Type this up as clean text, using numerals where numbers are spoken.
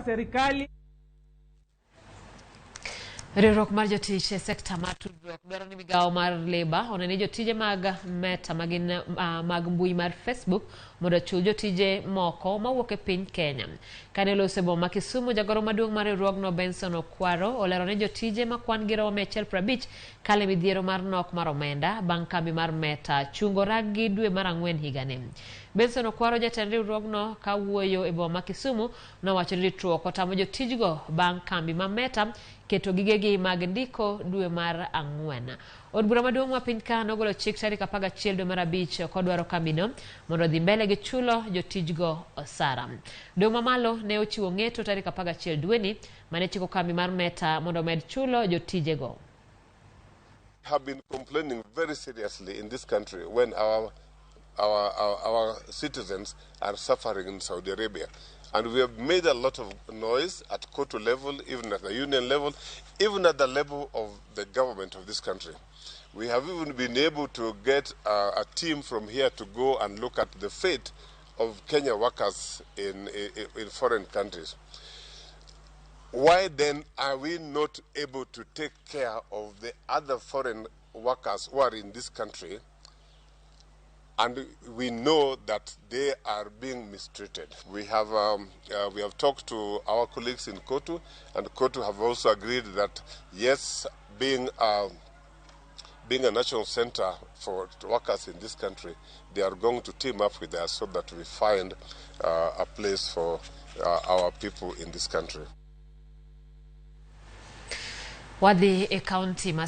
serikali. Riwruok mar jotich e sekta mar tudruok dwaro ni migawo mar Labour one ni jotije mag Meta magin mag mbui mar Facebook mondo ochul jotije moko mawuok e piny Kenya. Kane oloso e boma ma Kisumu, jagoro maduong' mar riwruogno Benson Okwaro olero ni jotije ma kwan gi romo 150 kalo e midhiero mar nok mar omenda bang' kambi mar Meta chungo rag-gi dwe mar ang'wen higani. Benson Okwaro jatend riwruogno ka wuoyo e boma ma Kisumu nowacho ni ritruok otamo jotijgo bang' kambi ma Meta keto gigegi mag ndiko dwe mar ang'wen. Od bura maduong' ma piny ka nogolo chik tarik 11 dwe mar abich kodwaro kambino mondo odhi mbele gi chulo jotijgo osara. Doho mamalo ne ochiwo ng'eto tarik 11 dweni mane chiko kambi mar Meta mondo omed chulo jotijego. Have been complaining very seriously in this country when our citizens are suffering in Saudi Arabia. And we have made a lot of noise at COTU level, even at the union level, even at the level of the government of this country. We have even been able to get a team from here to go and look at the fate of Kenya workers in foreign countries. Why then are we not able to take care of the other foreign workers who are in this country? And we know that they are being mistreated. We have talked to our colleagues in COTU, and COTU have also agreed that yes, being a national center for workers in this country, they are going to team up with us so that we find a place for our people in this country. Wadhi e kaunti ma